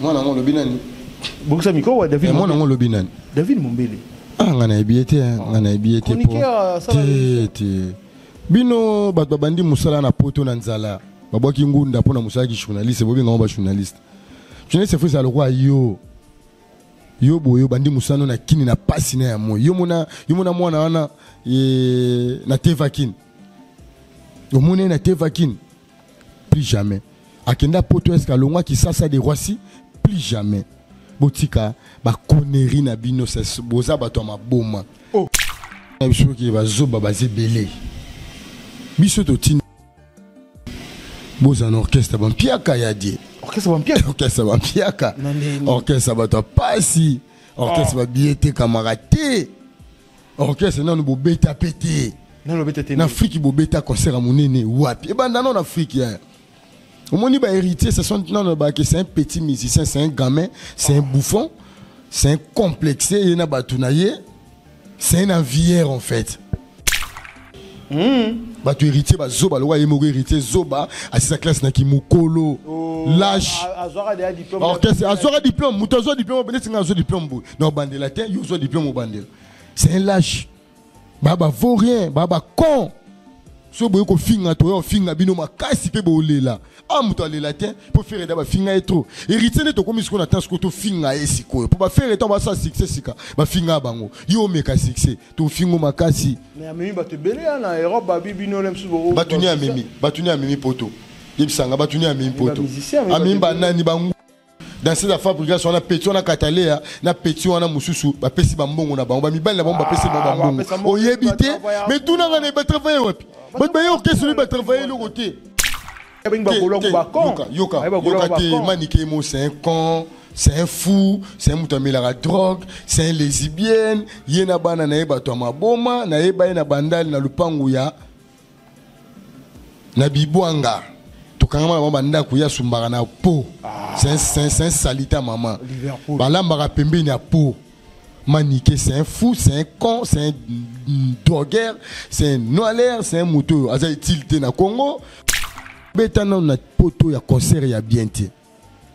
Mwana yango olobi nani? Bongisa micro wa David. Eh, mwana yango olobi nani? David Mombele. Ah, nga nayebi ye te, nga nayebi ye te po. Te te. Bino bato babandi mosala na poto na nzala, babwaki ngunda mpo na mosala ki journaliste, bobenga bango ba journaliste. Journaliste faut ezala lokola yo. Yo boye obandi mosala na kini na pasi na ya moi. Yo mona, yo mona mwana wana e, na teva kini. Omoni ye na teva kini. Plus jamais. Akenda poto est-ce alongwa Kisasa de Roissy? Plus jamais. Botika ba conneries na bino, boza bato ya maboma. Oh. Na biso ki bazoba baza ebele. Biso totindi boza na orchestre ba mpiaka ya die. Orchestre ba mpiaka? Orchestre ba mpiaka. Na ndenge. Orchestre bato ya pasi. Orchestre ba billet etekamaka te. Orchestre nanu bobeta pe te. Nanu bobeta te. Na Afrique bobeta concert ya munene wapi? Ebanda nanu na Afrique ya. Omoni ba héritiers, ce sont non ba que c'est un petit musicien, c'est un gamin, c'est un bouffon, c'est un complexé, il na batu na ye. C'est un envieur en fait. Bato héritier ba zoba lokola ye moko héritier zoba asisa classe na kimokolo. Oh, lâche. Azwaka déjà diplôme. Orchestre azwaka diplôme, moto azwa diplôme neti nga azwa diplôme boye. Na obandela te, yo ozwa diplôme obandela. C'est un lâche. Ba ba vaut rien, ba ba con. So boye kofinga toya kofinga bino makasi pe bolela. Ah moto alela te po faire da bafinga ye trop. Héritier nde tokomi sikoyo na temps sikoyo tofinga ye sikoyo. Po ba faire temps basala succès sika bafinga bango. Yo omeka succès tofingo makasi. Mais amemi bato ebele ya na Europe babi bino le mosusu bo. Bato ni amemi, bato ni amemi poto. Yebisanga bato ni amemi poto. Ba musicien, amemi Amemi bato ba nani bango. Dans cette fabrication wana petit wana katalea na petit wana mususu bapesi ba mbongo na bango ba mibali na bango bapesi bango ba Ah, mbongo. bapesa mbongo, Oyebi ba te, travailler. mais tuna nga na ba travailler wapi? Bato baye orchestre ba travailler eloko te. Abengi ba golo ba con. Yoka, yoka, Abengi ba golo yoka ba te, con. Manike Mo, c'est un con, c'est un fou, c'est un moto amelaka drogue, c'est un lesbienne, ye na bana na ye bato ya maboma, na ye baye na bandali na lupangu ya na bibwanga. Tokangama na bango bandako ya sumbaka na po. C'est un salité maman. Liverpool. Balambaka pembeni ya po. Manike, c'est un fou, c'est un con, c'est un drogueur, c'est un noalaire, c'est un moto. Aza utilité na Congo. Beta nanu na poto ya concert ya bien te.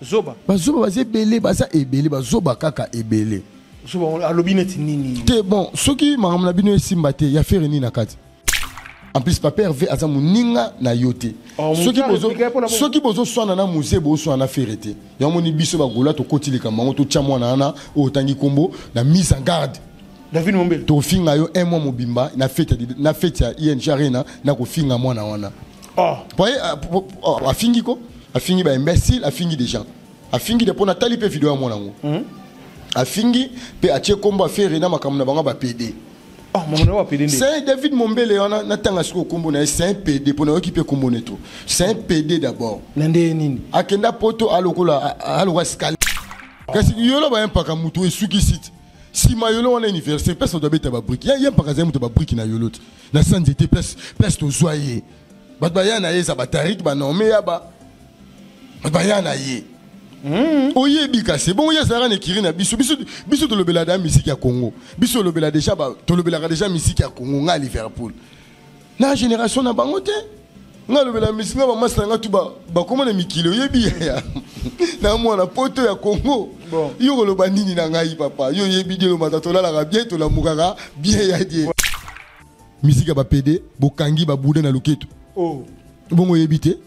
Zoba. Bazoba baza ebele, baza ebele, bazoba kaka ebele. Zoba, alobi neti nini? Te bon, soki makambo na bino esimba te, ya faire nini na kati? En plus, Papa Hervé aza moninga na yo te. Oh, Soki moto bozo, areplikaki mpona bongo. soki bozo swana na musée, bozo swana na faire te. Yango moni biso ba Gola tokoti likambo yango, totya mwana wana oyo otangi kombo na mise en garde. David Mombele. Tofinga yo un mois mobimba na fête ya, na fête ya ING Arena na kofinga mwana wana. Oh. Poye, po, po, oh, afingi ko? Afingi ba imbécile, afingi des gens. Afingi de pona tali pe vidéo ya mwana ngo. Afingi pe atie kombo affaire na makambo na bango ba PD. Oh, maman na wa PD nde. C'est David Mombele wana na tanga siko kombo na ye, c'est un PD pona yoki pe kombo neto. C'est un PD d'abord. Na nde nini? Akenda poto alokola alokola scale. Kasi yolo ba impaka mutu esuki site. Sima yolo wana université place doit beta ba brique. Ya impaka za mutu ba brique na yolo. Na sanzete place place to zoyer. Bato baya na ye za ba tarik ba nommé ya ba. Bato baya na ye. Oyebi kasi bongo ye azalaka na ekiri na biso. Biso, biso tolobela da musique ya Congo. Biso tolobela déjà ba, tolobelaka déjà musique ya Congo nga Liverpool. Na génération na bango te. Nga lobela musique nga ba master nga tu ba, ba koma na mikili oyebi ya. Na mwana poto ya Congo. Bon. Yo koloba nini na ngai papa? Yo yebi Dieu mata tolalaka bien tolamukaka bien ya Dieu. Musique ya ba PD, bokangi ba boudin na loketo. Oh. Bongo yebi te.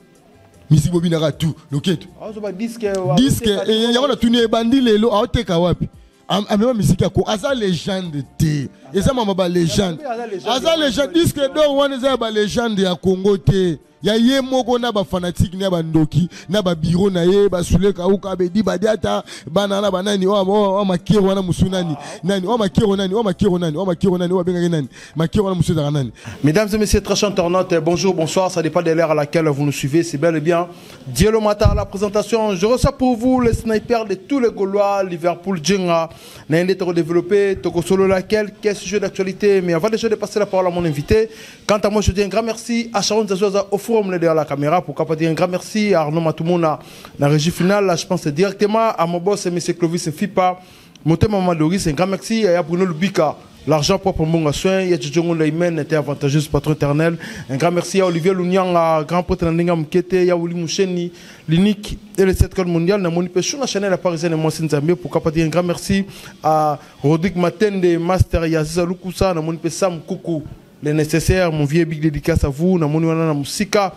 Musique bobinaka tout loketo. Ah, so ba disque, Disque, ba eh, yango na tuni ebandi lelo, aoteka wapi? Amema musique ya ko, aza légende te. Eza mama ba légende. Aza légende. Aza légende, disque d'or wana eza ya ba légende ya Congo te. Ya ye moko na ba fanatique na ba ndoki, na ba bureau na ye, ba Soule Kauka, Bedi Badiata, bana na ba nani, oh, oh, oh, Makero wana musu nani, nani, oh, Makero nani, oh, Makero nani, oh, Makero nani, oh, bengaki nani, Makero wana musu ezalaka nani. Mesdames et messieurs, très chers internautes, bonjour, bonsoir, ça dépend de l'heure à laquelle vous nous suivez, c'est bel et bien Dieu le matin à la présentation. Je reçois pour vous le sniper de tous les Gaulois, Liverpool, Djenga, Naende Toko développé, Toko Solo laquelle, quel sujet d'actualité. Mais avant déjà de passer la parole à mon invité, quant à moi, je dis un grand merci à Sharon Zazoza au forum derrière la caméra. Pourquoi pas dire un grand merci à Arnaud Matoumona, la régie finale. Là, je pense directement à mon boss, M. Clovis Fipa, Motema Maman Doris, un grand merci à Bruno Lubika. L'argent propre Mbonga Soin, Yatchongo Leimen était avantageuse, patron éternel. Un grand merci à Olivier Lunyanga, grand prêtre Nandinga Mukete, Yaouli Moucheni, l'unique et le 7 code mondial, Namoni Pechou, la chaîne la parisienne et moi Nzambie. Pourquoi pas dire un grand merci à Rodrigue Matende, Master Yaziza Lukusa, Namoni Sam Koukou, le nécessaire, mon vieux big dédicace à vous, Namoni Wana Musika,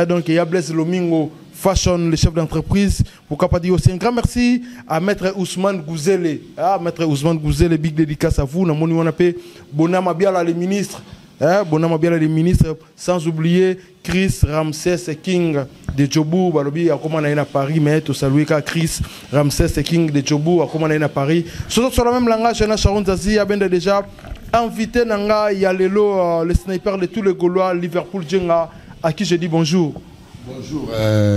donc il y a Blaise Lomingo, Fashion, le chef d'entreprise. Pourquoi pas dire aussi un grand merci à Maître Ousmane Gouzele. Ah, Maître Ousmane Gouzele, big dédicace à vous. Namoni Wana Pe, Bonama Biala, le ministre. Hein, Bonama Biala, le ministre. Sans oublier Chris Ramsès King de Djobou. Balobi, à comment on à Paris, mais tout saluer Chris Ramsès King de Djobou, à comment on à Paris. Sur le même langage, on a Sharon Zazie, a déjà invité Nanga, Yalelo, le sniper de tous les Gaulois, Liverpool Djenga, à qui je dis bonjour. Bonjour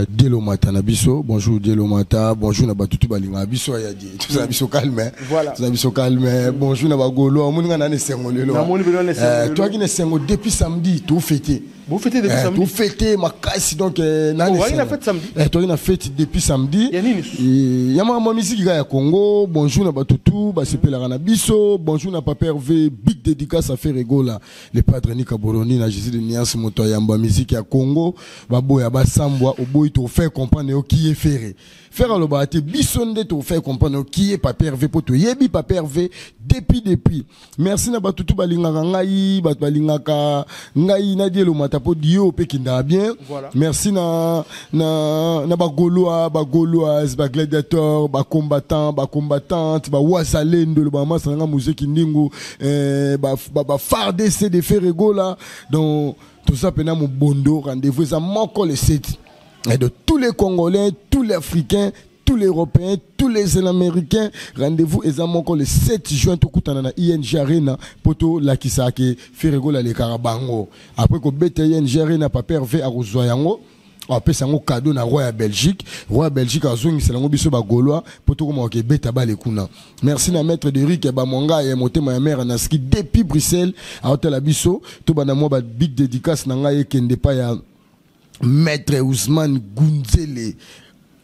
Dielo Mata na biso, bonjour Dielo Mata, bonjour na batutu balinga biso ya di. Tout ça biso calme. Voilà. Tout ça biso calme. Bonjour na bagolo, amoni nga na ne sengo lelo. Na moni belo ne sengo lelo. Toi qui ne sengo depuis samedi, tout fêté. Vous fêtez depuis samedi? Tout fêté ma casse donc na Oh, ne on a sengo. fête samedi. Toi qui na fête depuis samedi. Ya nini? Et ya ma musique ya Congo, bonjour na batutu, ba sepela na biso, bonjour na Papa Hervé, big dédicace à Ferre Gola, le padre Nika Boroni na Jésus de Nias moto ya yamba musique ya Congo, ba boya ba sambwa oboyi to faire comprendre qui est Ferre. Ferre aloba te biso nde to faire comprendre qui est Papa Hervé po to yebi Papa Hervé depuis. Merci na batutu balingaka ngai, batu balingaka ngai na Dielo Mata po dio pe kinda bien. Voilà. Merci na ba Gaulois, ba Gauloises, ba gladiateurs, ba combattants, ba combattantes, ba Wazalendo, le ba masa nga muziki ndingu, ba FARDC de Ferre Gola. Donc tout ça pena mon bondo rendez-vous ça moko le 7. Et de tous les Congolais, tous les Africains, tous les Européens, tous les Américains, rendez-vous examen encore le 7 juin tout na na ING Arena poto lakisake Ferre Gola le Karabango. Après ko bete ING Arena Papa Hervé a rejoint yango. Apesa yango cadeau na roi ya Belgique. Roi ya Belgique azongisa yango biso ba Gaulois poto koma ke beta bale kuna. Merci na maître Derrick ba monga ya motema ya mère naski depuis Bruxelles a hôtel biso to bana moi ba big dédicace na ngai ekende pa ya Maître Ousmane Gounzele.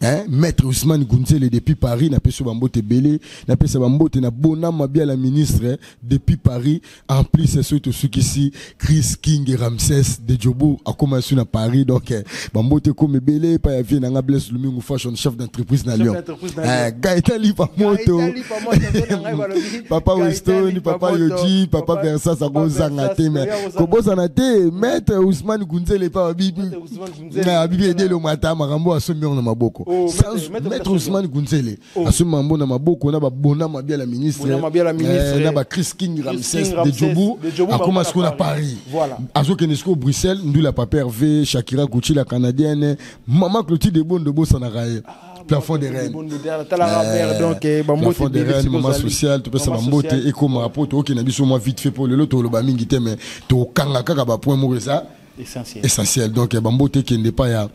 Hein? Maître Ousmane Gounzele depuis Paris, n'a pas bambote belé, n'a pas bambote na bona mabia la ministre, hein, depuis Paris. En plus, c'est surtout ceux qui ici, Chris King et Ramsès de Djobo a commencé à Paris. Donc, hein, bambote comme belé, pa ya vie nanga Blaise Lumingu fashion chef d'entreprise na Chef Lyon. d'entreprise na Hein, Lyon. Gaëtan Lipamoto. Gaëtan Lipamoto, nzo na ngai balobi. Papa Gaëtan Weston, Lipamoto. Papa Yoji, Papa Papa Versa, ça Papa goza Versa, na te, mais Soya Ozanga. koboza na te, Maître Ousmane Gounzele pa bibi. Maître Ousmane Gounzele. Na bibi edelo mata makambo asombi na maboko. Oh, Sans maître, maître Maître Ousmane Ousmane Gounzele. Oh. Asombi mambo na maboko na ba bona mabia la ministre. Bona mabia la ministre. Na ba Chris King Chris Ramsès King de Ramsès Djobou. de Djobou, Akoma bango siko na na Paris. Paris. Voilà. Azo kende siko Bruxelles, ndula Papa Hervé, Shakira Gucci la canadienne, Maman Clotilde Bondo bosa na raye. Ah, Plafond des Maman reines. Clotilde Bondo, tala la mère, donc, eh, ba mbote Plafond des ebele reines, siko maman ozali. sociale, tout ça, Maman ba mbote, sociale. eko marapo, to okende biso moi vite fait pour le lot, to loba mingi te, mais to kanga kaka ba point moko eza Essentiel. essentiel. Donc, eh, ba mbote kende pa ya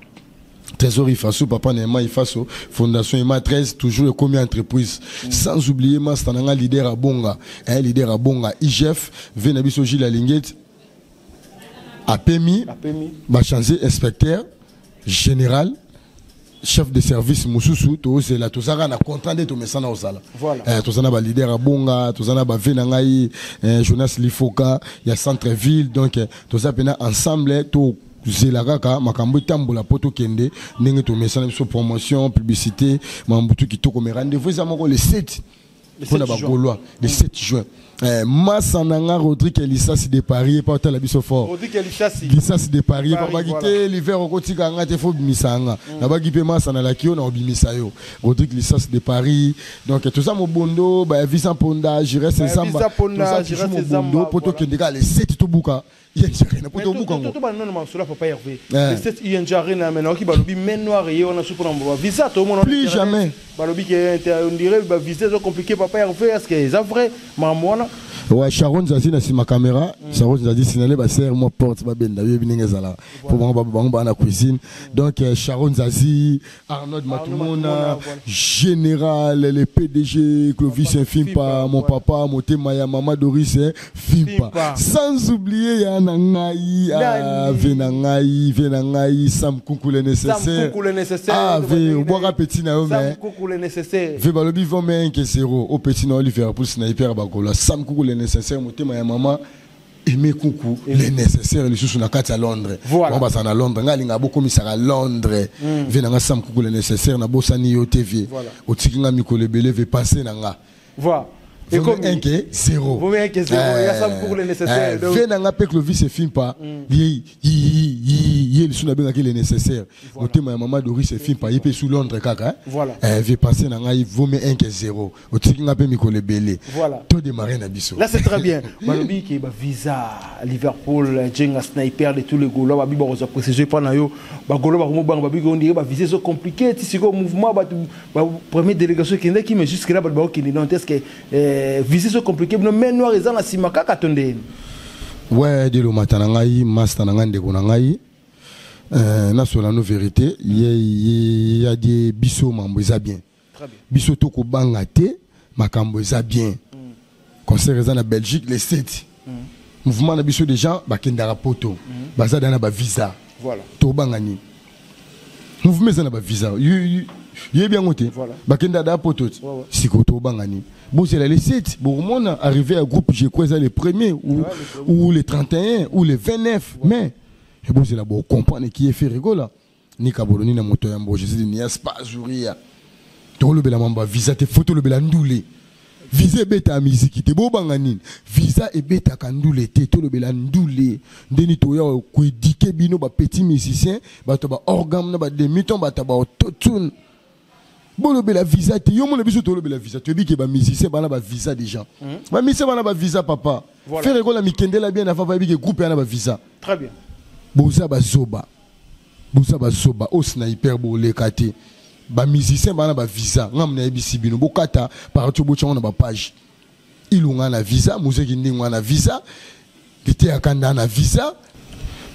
Trésor Ifaso, Papa Neema Ifaso, Fondation Ema 13, toujours comme entreprise. Sans oublier, Master Nanga, leader à Bonga, hein, leader à Bonga, IGF, Venabiso Gilles Alinguet, APMI, APMI. va changer inspecteur général, chef de service Moussousou, to zela, to zara na contrat de to mesana ozala. Voilà. To zana ba leader à Bonga, to zana ba Venangai, Jonas Lifoka, ya centre-ville, donc, to za pena ensemble, to zela kaka makambo etambola po tokende ndenge tomesana biso promotion publicité mambutu kitoko mais rendez-vous eza moko le 7 Le mpona 7 juin. bagaulois le 7 juin. Massa nanga Rodrigue Elisasi de Paris pa otala biso fort. Rodrigue Elisasi. Elisasi de Paris, Paris, pa baki voilà. te l'hiver okotika nga te fo bimisa nga. Na baki pe Massa na laki yo na obimisa yo. Rodrigue Elisasi de Paris. Donc tout ça mobondo ba Vincent Ponda, Jires Ba Zamba. Vincent Ponda, Tout ça, Jires toujours Zamba, mobondo, poto voilà. kende ka le 7 tobuka. ING Arena, poto Mais buka ngo. tout ba non non Papa Hervé. Eh. Le 7 ING Arena maintenant qui balobi main noire et on a sous pour visa tout le monde. Plus jamais. Balobi qui on dirait ba visa c'est compliqué Papa Hervé, est-ce que c'est vrai mamwana? Ouais, Sharon Zazi na sima caméra, Sharon Zazi sinale ba serre moi porte ba benda yebi ndenge zala. Pour bango ba bango ba na cuisine. Donc Sharon Zazi, Arnaud Matumona, Matumona, voilà. Général, le PDG Clovis Papa Fimpa, Fimpa, mon voilà. papa, Motema ya Mama Doris, hein, Fimpa. Fimpa. Sans oublier ya na ngai, ah, Nani. ve na ngai, ve na ngai, Sam Kunku le Sam nécessaire. Kunku le nécessaire. Ah, ve, obwaka petit na yo, Sam mais Kunku le nécessaire. Ve balobi vont mais 1 que 0 au petit na Oliver pour sniper bakola. Sam Kunku le Le Nécessaire, motema ya mama Aimé Kuku Le Nécessaire lisusu na kati ya Londres. Voilà. Bango bazala na Londres, ngai alingaka bokomisaka Londres. Vie na nga Sam Kuku Le Nécessaire, nabosani yo te vie. Voilà. Otiki nga mikolo ebele vie pensé na nga. Voilà. Et comme 1 que 0. Vaut mieux 1 que 0. Il y a Sam Kuku Le Nécessaire. Donc Vie na nga pe Clovis Efimpa, ye ye ye lisusu nabengaki Le Nécessaire. Motema ya mama Doris Efimpa, ye pe sous Londres kaka, hein. Voilà. Vie pensé na ngai, vaut mieux 1 que 0. Otiki nga pe mikolo ebele. Voilà. To démarrer na biso. Là c'est très bien. Balobi ki ba visa Liverpool, Djenga sniper de tous les Gaulois, babi ba rosa préciser pa na yo. Ba Gaulois ba komo bang babi ko ndire ba visa so compliqué, ti siko mouvement ba ba première délégation qui ndaki mais jusque là ba ba ki non est-ce que visa so compliqué no main noire eza na sima kaka tonde. Ouais, de lo matana ngai, master na ngai ndeko na ngai. Na sola no vérité, ye ya die biso mambo eza bien. Très bien. Biso to ko banga te, makambo eza bien. Concert eza na Belgique le 7. Mouvement na biso déjà bakendaka poto. Baza na ba visa. Voilà. To banga ni. Mouvement eza na ba visa. Ye bien ngote. Voilà. Bakenda da poto. Ouais, ouais. Siko to banga ni. Bon, c'est le 7. Bon, on a arrivé à groupe, je crois, le premier Ouais, le premier. ou le 31 ou le 29 Ouais. mai. Et bon, c'est là, bon, comprendre qui est fait rigola. Ni Kabolo, ni na moto yambo, je sais, ni Aspazuria. To le bela mamba visa te photo le bela ndoulé. Visa ebeta musique te bo banga nini. Visa ebeta kandoulé te to le bela ndoulé. Ndeni to ya ko éduquer bino ba petit musicien, ba to ba organe na ba demi-ton ba ta ba autotune. Bo le bela visa te yo mo le biso to le bela visa te bi ke ba musicien bana ba visa déjà. Ba musicien bana ba visa papa. Voilà. Faire école mikende la bien avant bi ke groupe yana ba visa. Très bien. Boza ba zoba. Boza ba zoba o sniper bo le kate. Ba musicien bana ba visa ngam na yebisi bino bokata partout bo tshongo na ba page. Ilunga na visa, muzeki ndingwa na visa, lite akanda na visa.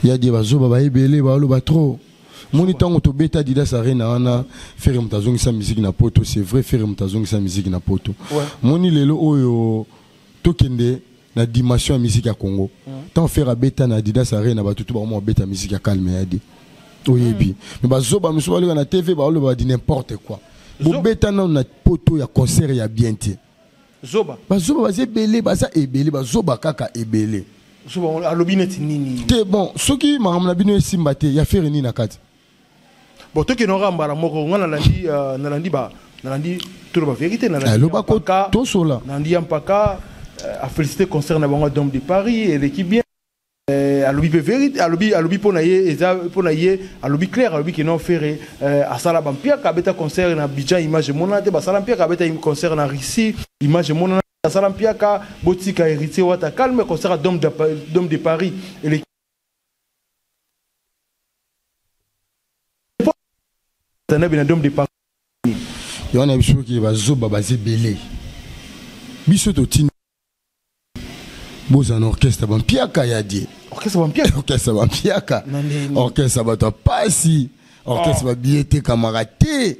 Ya die ba zoba ba ebele ba lo ba trop. Moni tango to beta Adidas Arena wana faire mutazongisa musique na poto, c'est vrai faire mutazongisa musique na poto. Ouais. Moni lelo oyo tokende na dimension ya musique ya Congo. Tant faire beta na Adidas Arena ba tutu ba mo beta musique ya calme ya di. Oyebi. Mais ba zoba musu ba na TV ba lo ba di n'importe quoi. Zoba. Bo beta na na poto ya concert ya bien te. Zoba. Ba zoba ba ebele, ba za ebele, ba zoba kaka ebele. Zoba alobi neti nini? Te bon, soki makambo na bino esimba te, ya faire nini na kati? Bon, toki no ramba la moko ngana nalandi nalandi ba nalandi tout ba vérité nalandi. Eh, loba ko Mpaka, tosola. Nalandi Mpaka a félicité concert na bango Dôme de Paris et l'équipe bien. Alobi pe vérité, alobi, alobi pona ye, eza pona ye, alobi clair, alobi ki non ferré, asala ba mpia ka beta concert na Abidjan image monana te, basala mpia ka beta concert na Russie image monana, asala mpia ka botika héritier wata calme concert à Dôme de Paris et l'équipe na Dôme de Paris. Yo na biso ki ba zoba ba zebele. Biso to tini boza na orchestre ba mpiaka ya die. Orchestre ba mpiaka. Orchestre ba mpiaka. Na ndeni. Orchestre ba to pasi. Orchestre Oh. ba billet camarade.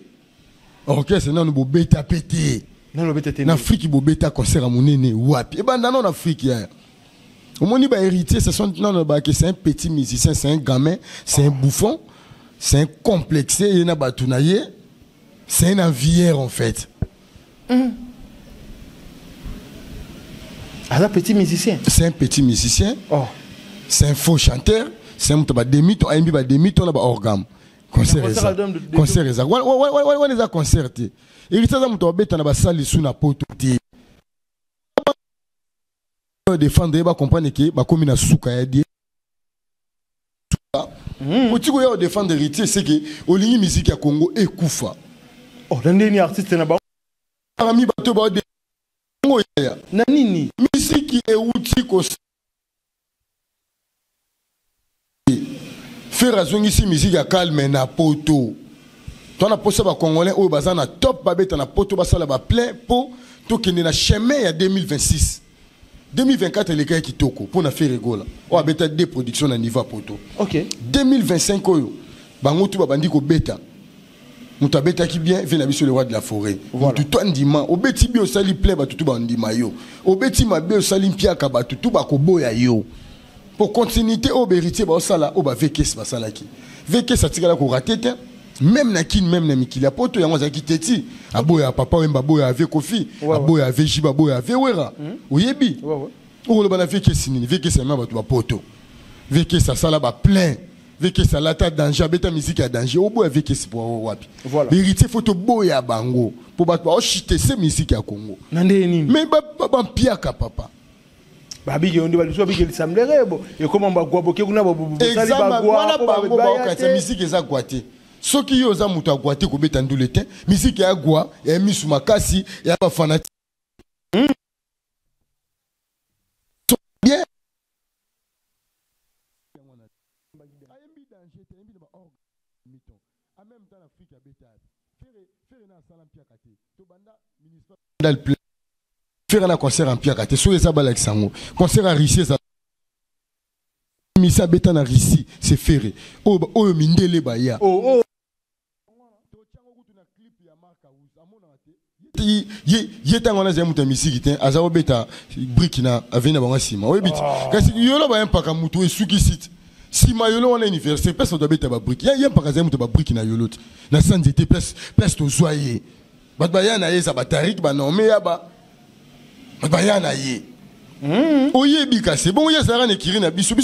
Orchestre nanu bo beta pété. Nanu bo beta té. Na Afrique bo beta concert a munene wapi. E banda non Afrique ya. Omoni ba héritier, ce sont non ba que c'est un petit musicien, c'est un gamin, c'est un bouffon, c'est un complexé, il na batu na ye. C'est un envieur en fait. Ah, un petit musicien. C'est un petit musicien. Oh. C'est un faux chanteur. C'est un ba demi to ayembi ba demi to na ba organe. Concert Concert eza. album de Concert eza. Wa, wa, wa, wa, wa, eza concert te. Héritier aza moto abeta na ba salle sous na poto te. Défendre ba comprendre que ba komi na suka ya die. Otiko ya défendre héritier c'est que olingi musique ya Congo ekufa. Oh, na ndeni artiste na ba Parmi bato ba de Congo ya. Na nini? Musique euti ko faire azongisi musique ya calme na poto. Toi na posa ba congolais oyo baza na top ba beta na poto basala ba plein po tokende na chemin ya 2026. 2024 les gars kitoko pour na faire rigola. O abeta deux productions na niveau poto. OK. 2025 oyo bango tu ba bandi ko beta. Mutu abeta ki bien vient na biso le roi de la forêt. Voilà. Mutu to ndima obeti bi osali plein ba tutu ba ndima yo. Obeti mabe osali mpiaka ba tutu ba koboya yo. Pour continuité au héritier ba osala o ba VKS ba salaki. VKS atikala ko rater te. Même na Kin, même na mikili ya poto, yango azalaki teti. Aboya Papa Wemba, aboya ave Kofi, aboya ave Jiba, aboya ave Wera. Oyebi? Okoloba na VKS nini? VKS amema bato ba poto. VKS asala ba plein. VKS alata danger, abeta musique ya danger. Oboya VKS po wapi? Voilà. Héritier faut toboya bango po bato baoshite se musique ya Congo. Na ndenge nini? Mais bampiaka papa. Babiki yo nde balusu babiki lisamblere bo ekoma bagwa boke kuna bosali Examen bagwa wana po bango baya baokatisa te. musique eza gwa te. Soki yo oza moto agwa te, kobeta ndule te. Musique ya gwa ya misu makasi ya bafanatique bien. Ayembi danger te, ayembi na baorgue miton. En même temps, l'Afrique abeta Ferre na asala mpiaka te. Tobanda ministère plein. Ferre na concert en mpiaka te. Soki eza balakisa yango concert ya Russie, eza misa abeta na Russie, c'est Ferre oyo oyo mindele baya. Oh, oh. Ye ntango wana azali moto ya misiki te, aza kobeta briki na aveni na bango nsima, oyebi te. Kasi yolo bayempaka moto esukisi te. Nsima yolo wana université, place bato babeta babriki. Ye mpaka azali moto ya babriki na yolo te, na sa nzete. Place tozwa ye, bato baya na ye eza batarike banorme ya ba bato baya na ye. Oyebi kasi bongo ye azalaka na ekiri na biso.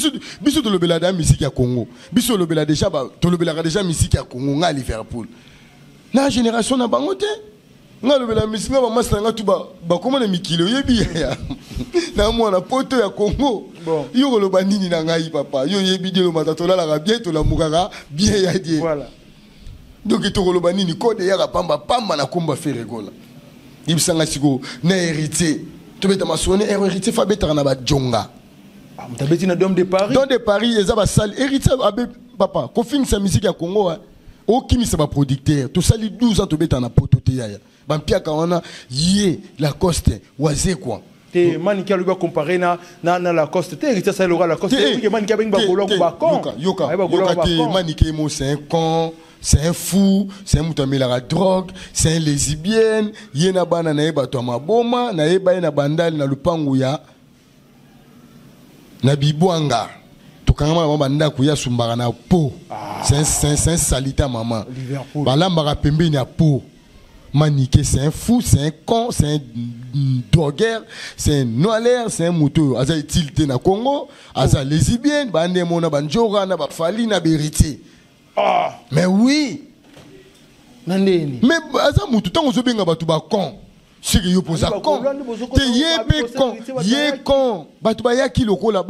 Biso tolobela da misiki ya Congo. Biso tolobela déjà tolobelaka déjà misiki ya Congo. Nga Liverpool na génération na bango te. Nga alobela misiki nga bamasi na nga tu bakóma na mikili. Oyebi yaya na mwana poto ya Congo. Bon. Yo koloba nini na ngai papa? Yo oyebi die lomata, tolalaka bien, tolamukaka bien ya die. Voilà. Donc tokoloba nini? Kode eyaka pamba pamba na komba Ferre Gola. Yebisanga sikoyo na Héritier, tobeta masolo ne Héritier fa abetaka na bajonga. Ah, moto abeti na Dome de Paris. Dome de Paris eza basali Héritier abe papa kofingisa musique ya Congo, hein. Okimisa baproducteur. Tosali 12 ans tobeta na poto te yaya. Bampiaka wana ye Lacoste Wazekwa. Te, Maniki alobi acompare na Lacoste te. Héritier asali lokola Lacoste te. Ke Maniki abengi bagolo ko bacon. Yoka, yoka, yoka te. Maniki mo, c'est un con, c'est un fou, c'est un moto amelaka drogue, c'est un lesbienne. Ye na bana na ye bato ya maboma. Nayeba ye na Bandali na lupangu ya na bibwanga, tokangama na bango bandako. Ye asumbaka na po. C'est un salité ya mama. Liverpool. Balambaka pembeni ya po. Manike, c'est un fou, c'est un con, c'est un drogueur, c'est un noalaire, c'est un moto oyo aza utile te na Congo, aza lesbienne. Bande mona banjora na bafali na baHéritier. Ah. Mais oui. Na ndeni? Mais aza motu ntango ozobenga bato bacon, seke yo mpoza Bato con. bakolwa nde Te ye babi mpe bosa con. Héritier bato Ye bayaki. con, bato bayaki lokola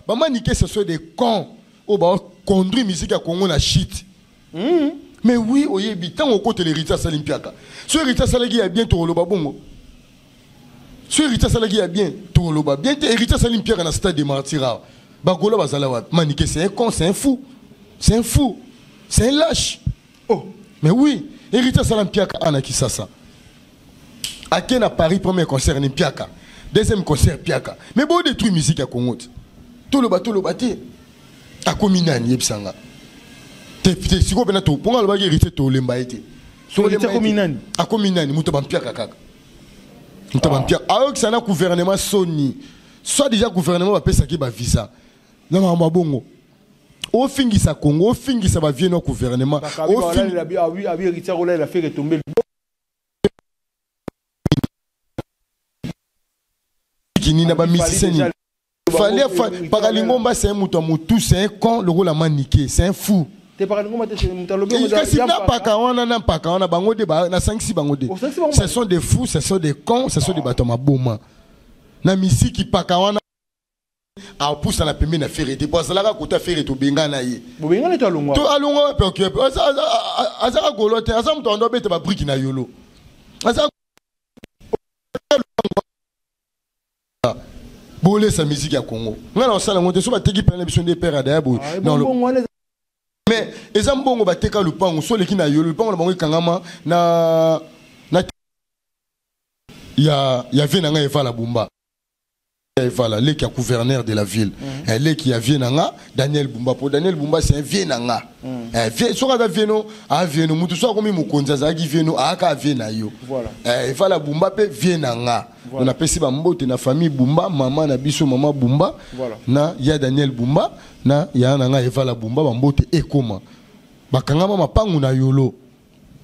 bamanike, ce sont des cons oyo baconduire musique ya Congo na shit. Mais oui, oyebi ntango okotela Héritier asali mpiaka. So Héritier asalaki ya bien, tokoloba bongo. So Héritier asalaki ya bien, tokoloba bien te. Héritier asali mpiaka na Stade de Martyr awa, bagola bazala wapi? Manike, c'est un con, c'est un fou, c'est un fou, c'est un lâche. Oh. Mais oui, Héritier asala mpiaka ana Kisasa, ake na Paris, premier concert ni mpiaka, deuxième concert mpiaka. Mais bodétruire musique ya Congo te. Toloba, toloba te. Akomi nani? Yebisanga te te. Sikoyo mpena mponga alobaki Héritier, tolemba ye te. Héritier akomi nani? Akomi nani? Moto bampiaka kaka, moto bampiaka ayokisa na gouvernement soni. Soit déjà gouvernement bapesaki bavisa na makambo ya bongo. Ofingisa Congo, ofingisa bavie na gouvernement. Bakabi balalela abi Héritier akolela Ferre tombe. Kini na bamusicien nini? Fally Pakalingomba, c'est un moto ya motu, c'est un con lokola Manike, c'est un fou. Te, Pakalingomba te, moto alobi. Kasi na paka wana, na mpaka wana, bango de nasangisi bango de. Osangisi bango. Ce sont des fous, ce sont des cons, ce sont des bato ya maboma na misiki. Paka wana apusana pembeni na Ferre te, po azalaka kota Ferre, tobenga na ye. Bobengani to alongwa? To alongwa wapi? Oke, azaka golo te, aza moto ando abeta babriki na yolo. Aza bolesa musique ya Congo. Ngai na osala yango te. So bateki pene na biso nde pere adaya boye. Ah, Non, bongo wana mais eza mbongo bateka lupango. So oleki na yolo, lupango na bango ekangama na ya vie na ngai Evala Bumba. Evala leki ya gouverneur de la ville. Leki ya vie na nga Daniel Bumba, po Daniel Bumba, c'est un vie na nga. Vie soki aza vie no avie no mutu so akomi mokonzi, azalaki vie no, ayaka avie na yo. Voilà. Evala Bumba mpe vie na nga. Voilà. Napesi bambote na famille Bumba, mama na biso mama Bumba Voilà. na ya Daniel Bumba na ya na nga Evala Bumba, bambote ekoma. Bakangama mapangu na Yolo.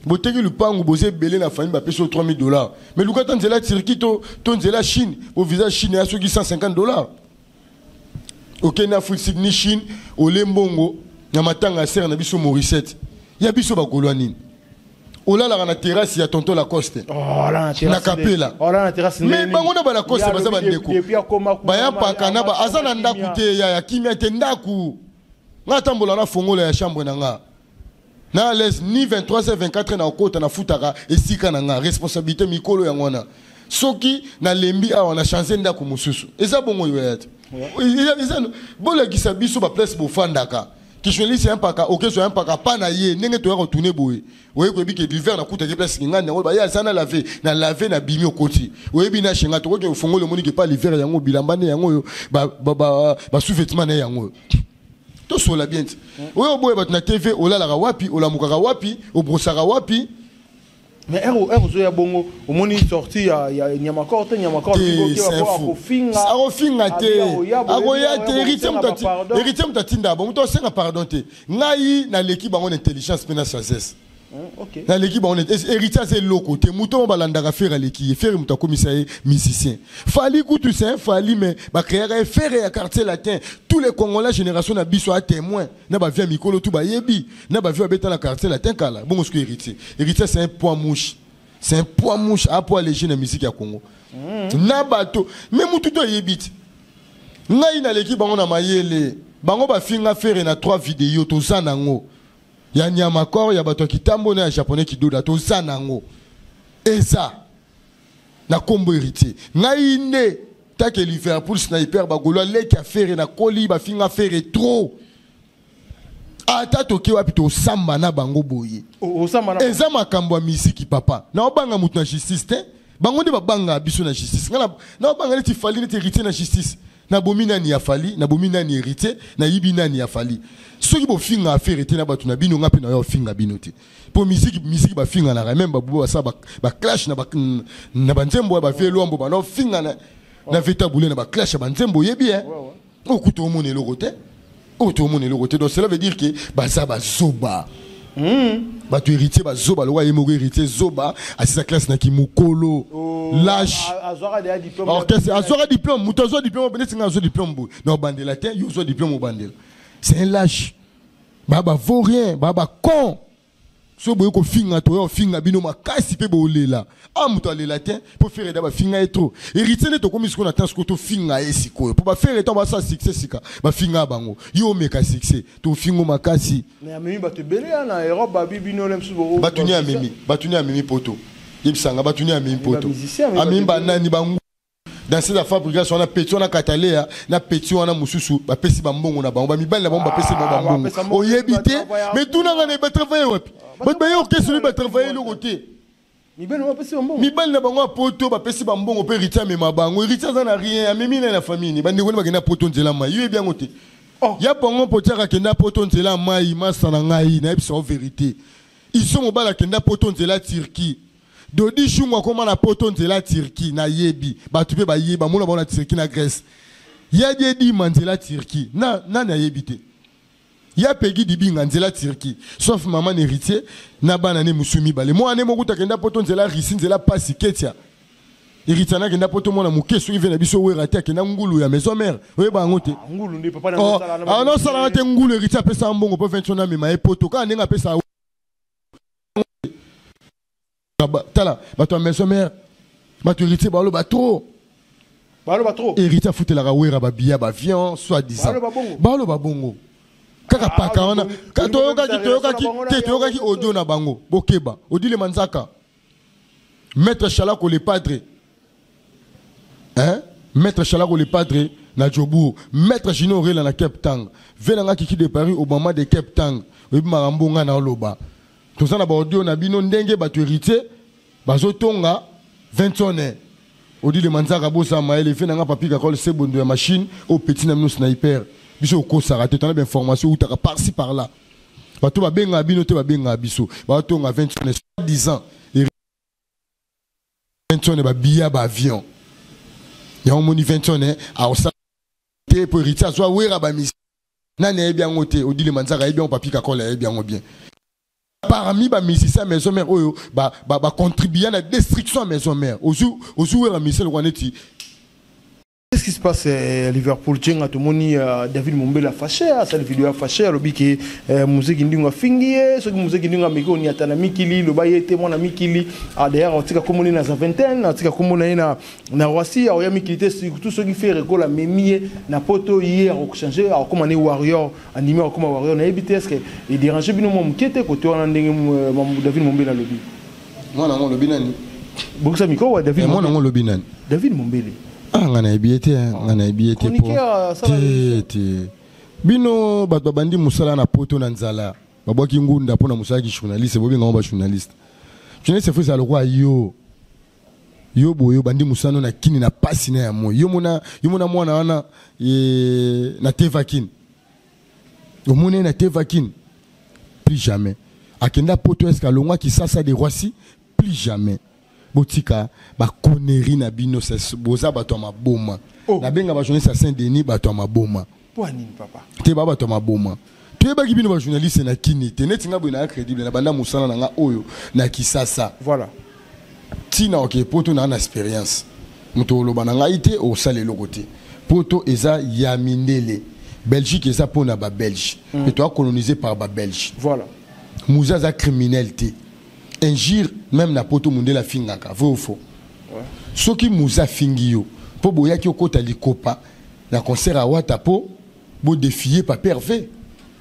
Boteki lupangu, boza ebele na famille, bapesi yo 3000 $. Mais luka ata nzela Turquie to nzela Chine. Bo visa Chine ya soki 150 $. Okende Afrique Sud ni Chine, ole mbongo na matanga ya sere na biso Morissette. Ya biso bagolwa nini? Olalaka na terrasse ya tonton Lacoste. Oh, là, Na Kapela. Oh, là, na terrasse. Mais bango na balacoste baza bandeko. Depuis akoma kuna, bayampaka na ba aza na ndako kimia. te ya kimia te. Ndako nga atambola na fongola ya chambre na nga na à l'aise ni 23h 24 na okota, nafutaka esika na nga, responsabilité mikolo yango wana. Soki nalembi awa, na change ndako mosusu. Eza bongo yo ya te. Bolakisa biso baplace bofandaka. Kijournaliste ya mpaka okezwa ya mpaka pa na ye ndenge toya kotune boye, oyebi koyebi ke l'hiver nakutaki place kingani yango baye aza na lave na lave na bimi okoti, oyebi na shenga tokoki ofongoli, omoni ke pa l'hiver yango bilamba nde yango oyo, basous-vêtement na ye yango oyo. Tosola bien ti oyo oboya bato na TV. Olalaka wapi? Olamukaka wapi? Obrosaka wapi? Mais ere ozoya bongo, omoni sortie ya Nyamakor te? Nyamakor Te, c'est un fou. Akofinga. Akofinga te. Akoya te. Héritier moto Héritier moto atinda bango, moto asenga pardon te. Ngai naleki bango na intelligence mpe na sagesse. Naleki bango. Héritier aza eloko te. Moto oyo balandaka Ferre aleki ye. Ferre moto akomisa ye musicien. Fally kutu, c'est un Fally, mais bacréaka ye Ferre ya Quartier Latin. Tous les Congolais, génération na biso a témoin na bavie ya mikolo tu bayebi na bavie babeta na Quartier Latin kala. Bongo soki Héritier, Héritier, c'est un poids mouche, c'est un poids mouche, a poids léger na musique ya Congo na bato. Mais mutu to ayebi ti ngai naleki bango na mayele. Bango bafinga Ferre na 3 video. Toza nango ya Nyamakor, ya bato ya kitambo na ya Japonais kidoda. Toza nango eza na nkombo Héritier. Ngai nde take Liverpool sniper, bagolo aleki ya Ferre. Nakoli bafinga Ferre trop. Ata toke wapi, tosamba na bango boye. Osamba na Eza makambo ya misiki, papa. Naobanga moto na justice te. Bango nde babangaka biso na justice. Nga naobanga neti Fally, neti Héritier na justice. Nabomi nani ya Fally? Nabomi nani Héritier? Nayibi nani ya Fally? Soki bofinga affaire te na bato na bino, nga mpe nayo ofinga bino te. Mpo misiki, misiki bafinganaka. Même babuba basala baclash na banzembo ya bavie Lwambo, banaofinga na veta bule na baclash ya banzembo. Oyebi e okuta omona eloko te, oyo toomona eloko te. Donc cela veut dire ke baza bazoba, bato Héritier bazoba lokola ye moko Héritier zoba. Asisa classe na kimokolo, lâche. Azwaka deya diplôme. Orchestre azwaka diplôme. Moto azwa diplôme neti nga azwa diplôme boye na obandela te. Yo ozwa diplôme, obandela. C'est un lâche. Baa bavaurien, baa bacon. So boye kofinga, toya kofinga bino makasi mpe bolela. A moto alela te mpo Ferre da bafinga ye trop. Héritier nde tokomi sikoyo na temps sikoyo tofinga ye sikoyo, mpo baFerre ntango basala succès sika bafinga bango. Yo omeka succès, tofingo makasi. Mais amemi bato ebele ya na Europe, babi bino le mosusu. Bato ni amemi, bato ni amemi poto? Yebisanga bato ni amemi poto. Bamusicien, amemi Amemi bato. Banani bangu dans cette fabrication wana? Petit wana katalea na petit wana mosusu bapesi bambongo na bango, bamibali na bango bapesi bango Ah, bambongo. bapesa mbongo, Oyebi te. batravaille. Mais tunanga na batravaille wapi? Bato baye orchestre oyo batravaille eloko te. Mibali bapesi bambongo. Mibali na bango ya poto bapesi bambongo mpe Héritier amema bango. Héritier aza na rien. Amemi nai na famille ni bandeko ni bakenda poto nzela mai. Yo yebi yango te. Oh. Ya bango mpo tiaka akenda poto nzela mai. Masa na ngai, nayebisa yo vérité. Iso mobali akenda poto nzela Turquie. Dodi Shungu akóma na poto nzela Turquie. Nayebi bato mpe bayebi, bamona bango na Turquie, na Grèce. Yadi edima nzela Turquie. Na nani ayebi te? Ya Pegi Dibinga nzela Turquie. Sauf mama na Héritier na bana ne mosusu mibale. Mwana ne moko akenda poto nzela Russie, nzela pasi ketia. Héritier anakenda poto mwana moke. Soki ve na biso Wera te, akenda ngulu ya Maison Mère. Oyeba yango te. Ngulu nde papa na Oh, mosala na ah, nosalaka te ngulu. Héritier apesa mbongo mpo 20 wana amema ye poto kaka ndenge apesa. Tala bato ya Maison Mère, bato Héritier baloba trop. Baloba trop. Héritier afutelaka Wera babiya bavion soit disant. Baloba bongo. Baloba bongo kaka. Ah, Paka wana toyokaki, toyokaki na bango na te, toyokaki audio na bango. Bokeba Odile Manzaka, maître Chalako le padre, hein? Maître Chalako le padre na Jobourg, maître Gino Orela na Cape Town, ve nanga Kiki de Paris, Obama de Cape Town. Oyebi makambo nga na oloba. Toza na baaudio na bino ndenge bato Héritier bazotonga 20 tonnes. Odile Manzaka, bosala mayele. Ve nanga Papi Kakol Sebondo ya machine oyo petit na bino sniper. Biso okosaka te, tona bainformation eutaka par-ci par là. Bato babengaka bino te, babengaka biso. Batonga 20 tonnes 10 ans, 20 tonnes babiya baavion yango. Moni 20 tonnes aosala te mpo Héritier azwa Wera bamisi. Nani ayebi yango te? Odile Manzaka ayebi yango, Papi Kakola ayebi yango bien. Parmi ba musiciens maison mère oyo ba ba, ba contribuer na destruction ya maison mère, ozwi ozwi Wera musicien lokola neti. Qu'est-ce qui se passe Liverpool Djenga tomoni David Mombele fâché asali vidéo fâché alobi ke muziki ndingo afingi ye, soki muziki ndingo ameki oniata na mikili, loba ye te mwana mikili. Ah, d'ailleurs otika komoni na za vingtaine, otika komona ye na Roissy, aoya mikili te, surtout soki Ferre Gola amemi ye na poto, ye akochanger, akokoma ne warrior, andimi akokoma warrior. Nayebi te, est-ce que edérange bino mwa moke te kote wana ndenge David Mombele alobi? Mwana yango olobi nani? Bokisa micro wa David. Mwana yango olobi nani? David Mombele. Ah, nga nayebi ye te, nga nayebi ye te po te te. Bino bato babandi mosala na poto na nzala, babwaki ngunda mpona mosala ki journaliste, bobengango ba journaliste. Journaliste fo ezala lokola yo. Yo boye obandi mosala na kini na pasi na ya moi. Yo mona, yo mona mwana wana e, na teva kini. Omoni ye na teva kini. Plus jamais. Akenda poto eske alongwa Kisasa de Roissy? Plus jamais. Botika ba connerie na bino, boza bato ya maboma. Oh. Nabenga ba journaliste ya Saint-Denis bato ya maboma. Po nini papa? Te ba bato ya maboma. Toyebaki bino ba journaliste na kini te, neti nga boye na crédible na banda mosala na nga oyo na Kisasa. Voilà. Tina oke poto na na expérience. Moto oloba na ngai te osala eloko te. Poto eza ya mindele. Belgique eza pona ba Belge. Et toi colonisé par ba Belge. Voilà. Muza aza criminel te. Injure même na poto mundele afingaka, vrai ou faux? Ouais. Soki Muza afingi yo, po boyaki okota likopa na concert à Wata po bo défier Papa Hervé.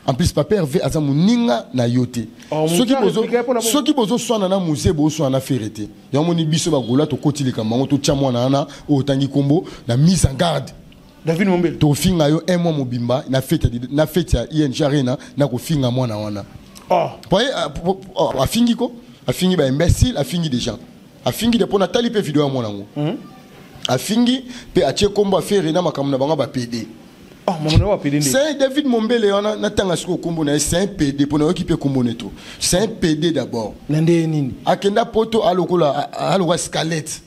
En plus Papa Hervé aza muninga na yo te. Oh, soki Muza bozo répliquer pour la soki bozo swana na Muze bo swana na Ferre te. Yango moni biso ba Gola to koti likambo yango to tia mwana wana oyo otangi kombo na mise en garde. David Mombele. Tofinga yo un mois mobimba na fête ya, na fête ya ING Arena na kofinga mwana wana. Oh. Poye, oh, afingi ko, afingi ba imbécile, afingi des gens. Afingi de pona tali pe vidéo ya mwana ngo. Afingi pe atie kombo affaire na makambo na bango ba PD. Oh, maman wa PD nde. C'est David Mombele wana na tanga siko kombo na ye, c'est un PD pona yoki pe kombo neto. C'est un PD d'abord. Na nde nini? Akenda poto alokola alokola squelette.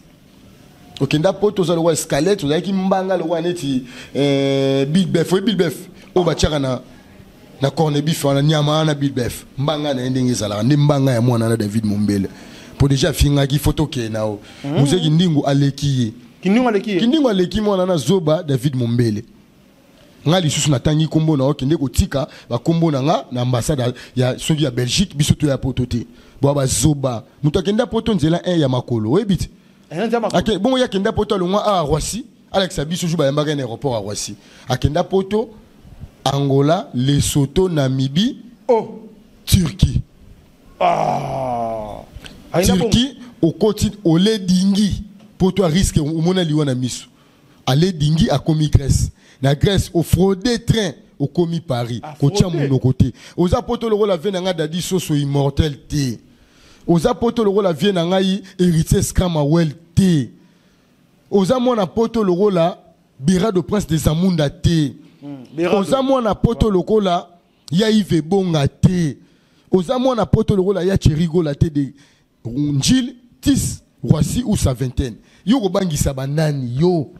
Okenda poto oza lokola squelette, ozalaki mbanga lokola neti Bill Bef, oyebi Bill Bef oyo batiaka na corne beef wana, nyama wana Bill Bef. Mbanga na ye ndenge ezalaka nde mbanga ya mwana na David Mombele. Po déjà afingaki faut tokende na yo. Mzee Kindingu aleki ye. Kindingu aleki ye. Kindingu aleki mwana na zoba David Mombele. Nga lisusu natangi kombo na yo, kende kotika ba kombo na nga na ambassade ya soki ya Belgique, biso to ya poto te. Bo ba zoba. Mutu akenda poto nzela 1 ya makolo, oyebi te? Eh, nzela makolo. Ake, bongo ya kenda poto alongwa a Roissy, Alex biso ju bayambaka na aéroport à Roissy. Akenda poto Angola, Lesotho, Namibie, Oh. Turquie. Ah. Aina bongo. Turquie okoti ole dingi poto a risque omona liwa na miso. Ale dingi akomi Grèce. Na Grèce au fraude train okomi Paris. Ah, Kotia fraude. monoko te. Oza poto lokola vie na nga Dadi Soso immortel te. Oza poto lokola vie na ngai héritier Scramawel te. Oza mwana poto lokola Birado Prince des Amunda te. Birado. Oza mwana poto lokola ya Yves Bonga te. Oza mwana poto lokola ya Thierry Gola te de Njil Tis Roissy ou sa vingtaine. Yo kobangisa banani yo.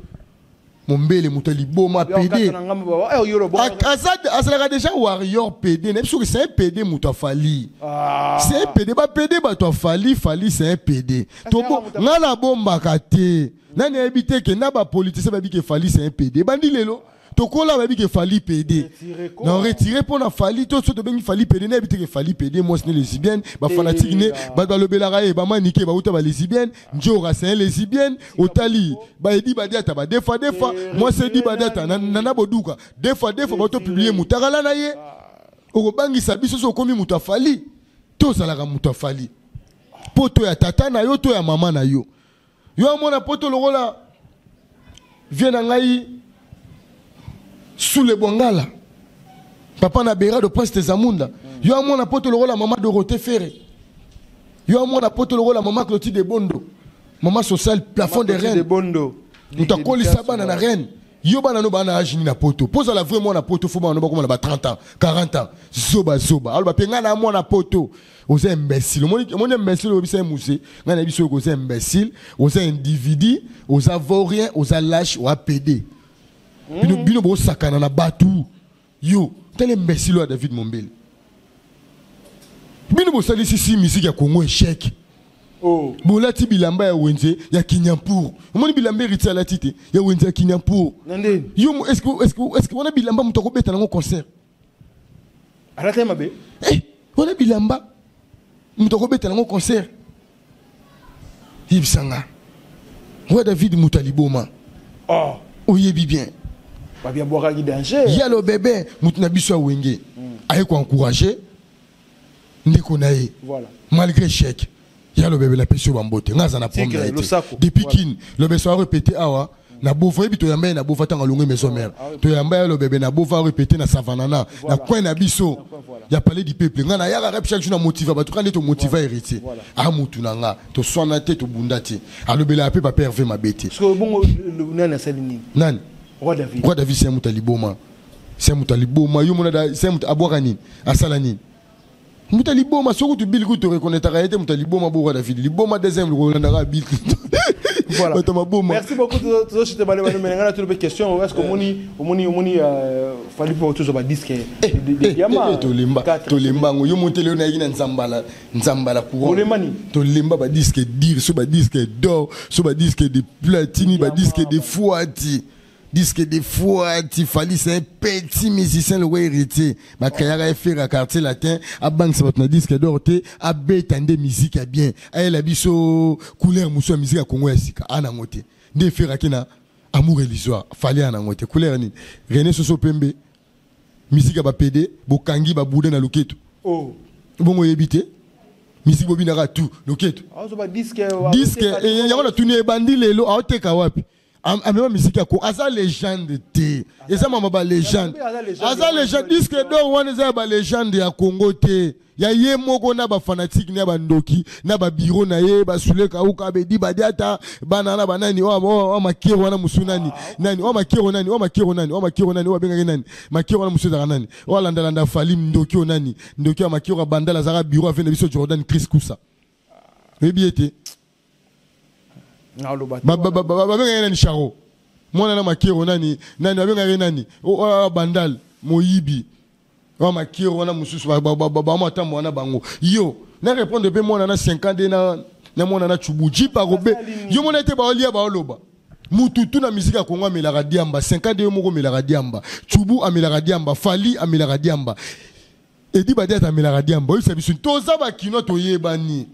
Mombele moto liboma Yo, PD. kaka na ngambo ba, eh, yo lobo. Azalaka déjà warrior PD. Nayebi soki c'est un PD moto afali. Ah. C'est un PD, ba PD bato afali, fali c'est un PD. Ah, Tobo, c'est un nga na bombaka te. Nani ayebi te ke na ba politicien bayebi ke fali c'est un PD. Bandi lelo. Tokola bayebi ke fali PD. Retiré quoi? Na retiré pour na fali to so tobengi fali PD, nayebi te ke fali PD, moi c'est lesbienne, ba fanatique ne, Ah. ba balobelaka ye, ba manike, ba uta ba lesbienne, Njora c'est un lesbienne, otali, ba edi ba diata, ba defa defa, Eh, moi c'est di ba retiré diata, nani? nana boduka, defa defa, ba to Retiré. publier mutakala na ye. Okobangisa biso so okomi mutu afali, tozalaka mutu afali. Poto ya tata na yo, to ya mama na yo. Yo amona poto lokola vie na ngai sous le Bongala. Papa na Berado Prince de Zamunda. Yo amona poto lokola mama Dorothée Ferré. Yo amona poto lokola mama Clotilde Bondo. Mama sociale plafond de Clotilde reine. Bondo. Mutu akolisa bana na reine. Yo bana no bana âge ni na poto. Poza la vraie mwana poto faut bana no bakoma na ba 30 ans, 40 ans. Zoba zoba. Alors ba penga na mwana poto. Oza imbécile. Omoni, omoni imbécile obisa musée. Nga na biso oza imbécile, oza individu, oza vaurien, oza lâche, oza PD. Bino bino bo sakana na batu. Yo, Tala imbécile oyo ya David Mombele. Bino bosalisi si musique ya Congo échec. Oh. Bolati bilamba ya wenze ya Kinyampur. Omoni bilamba Héritier alati te ya wenze ya Kinyampur. Na ndeni. Yo est-ce que wana bilamba moto akobeta nango concert? Alati ye mabe. Eh, wana bilamba moto akobeta nango concert. Yebisanga. Roi David moto aliboma. Oh. Oyebi bien. Babi abwakaki danger. Yalo bébé moto na biso ya wenge. Aye ko encourager ndeko na ye. Voilà. Malgré chèque. Yalo bébé la pesi yo bambote. Nga aza na problème Tigre, na ye te. losako. Depuis Voilà. kin lobeso a répété awa na bova oyebi toyamba ye na bova ntango alongwe maison mère. Toyamba ye lobebe na bova a répété na savanana na coin na biso. coin, voilà. Ya palais du peuple. Nga na yaka rep chaque jour na motiva bato kandi to motiva héritier. Voilà. A mutu na nga to swana te to bunda te. Alobela pe papa Hervé Mabete. Parce que bongo nani asali nini? Nani? Roi David. Roi David c'est mutu liboma. C'est mutu liboma yo mona da c'est mutu abwaka nini? Asala nini? Mutu liboma soki tu bili kutu reconnaître ye te mutu liboma bo Roi David. Liboma deuxième lokolandaka bili. Voilà. Bato maboma. Merci beaucoup tozochite bale bale mais ngana tolobe question est-ce que omoni Fally po tozo ba disque de diamant. Tolemba Quatre. tolemba yango yo motele oyo nayaki na nzambala nzambala courant Bolemba nini? Tolemba badisque dire so badisque d'or so badisque de platine badisque de fuati disque de fuati. Fally, c'est un petit musicien le héritier bakayaka efera Quartier Latin abangisa bato na disque d'or te abeta nde musique ya bien ayela biso couleur mosusu ya musique ya Congo ya sika anango te nde eferaki na amour illusoire. Fally anango te couleur nini René Soso pembe musique ya bapede bokangi babude na loketo. Oh. Bongo oyebi te musique bobinaka tu loketo. Azo ba disque. Disque yango natuni ebandi lelo aoteka wapi? Amema musique ya ko aza légende te eza mama balégende. Aza légende. Aza légende disque d'or wana eza ya balégende ya Congo te ya ye moko na bafanatike na bandoki na babiro na ye basule kauka bedi badiata bana na banani oyo makero wana mosu nani nani oyo makero nani oyo makero nani oyo makero nani oyo babengaki nani makero wana mosu ezalaka nani oyo alandalanda Fally ndoki oyo nani ndoki ya makero ya bandala azalaka biro avende biso Jordan Chris Kusa oyebi ye te. Naloba. Babengaki nani charo mwana na makero nani nani babengaki nani oyo bandal moyibi oyo makero wana mosusu bamatambo wana bango yo na répondre mpe mwana na 50 na mwana na chubu jipe akobe yo mona ete baolia baoloba mututu na misika ya Kongo amelaka diamba 50 yo moko omelaka diamba chubu amelaka diamba Fally amelaka diamba Edi Badiata amelaka diamba oyebisa biso toza bakino toyebani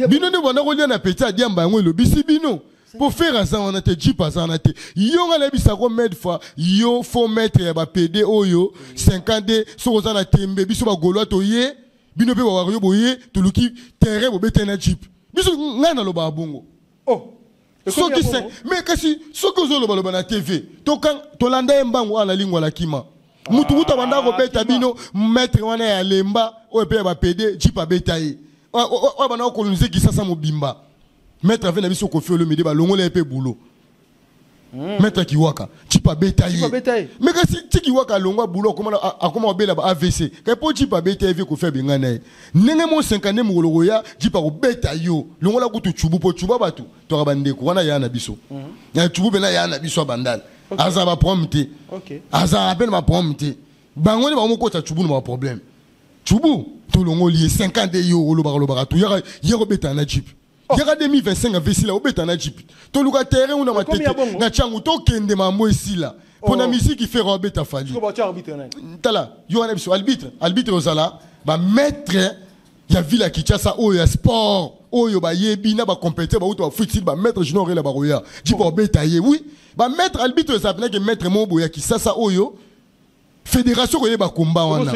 bino nde banda kolia na peti ya diamba yango elobisi bino po Ferre aza wana te jip aza wana te yo nga nayebisako maître fois yo faux maître ya bapede oyo 52 soki oza na tembe biso bagaulois toye bino mpe bawario boye toluki terrain bobetani na jip biso ngai nalobaka bongo. Oh. Soki se mais kasi soki ozolobaloba na TV tolanda ye mbangu awa na lingwala kima mutu kuta banda kobeta bino maître wana ya lemba oyo mpe ya bapede jip abeta ye oyo banda kokolonize Kisasa mobimba maître ave na biso Kofi Olomide balongola ye mpe bulo maître Kiwaka jip abeta ye mais kasi ti Kiwaka alongwa bulo akoma kobela ba AVC kai mpo jip abeta ye vie Kofi abenga na ye ndenge mo 50 mokolo koya jip akobeta yo longola kutu cubu mpo cuba bato toka bandeko wana ya na biso ya cubu mpena ya na biso ya bandala aza baproblème te aza pene baproblème te bango nde bamokota cubu na baproblème cubu tolongoli ye 50 yo olobaka olobaka to yaka ye kobeta na jip yaka 2025 avesila obeta na jip toluka terrain una matete na tiangu tokende mambo esila mpo na misiki Ferre obeta Fally tala yo wana biso arbitre arbitre ozala bamaître ya ville ya Kinshasa oyo ya sport oyo bayebi na bacompétiteur bauta bafuti bamaître junior ela bakoya jip obeta ye oui bamaître arbitre ezala mpenake maître moko boye ya Kisasa oyo fédération koyeba komba wana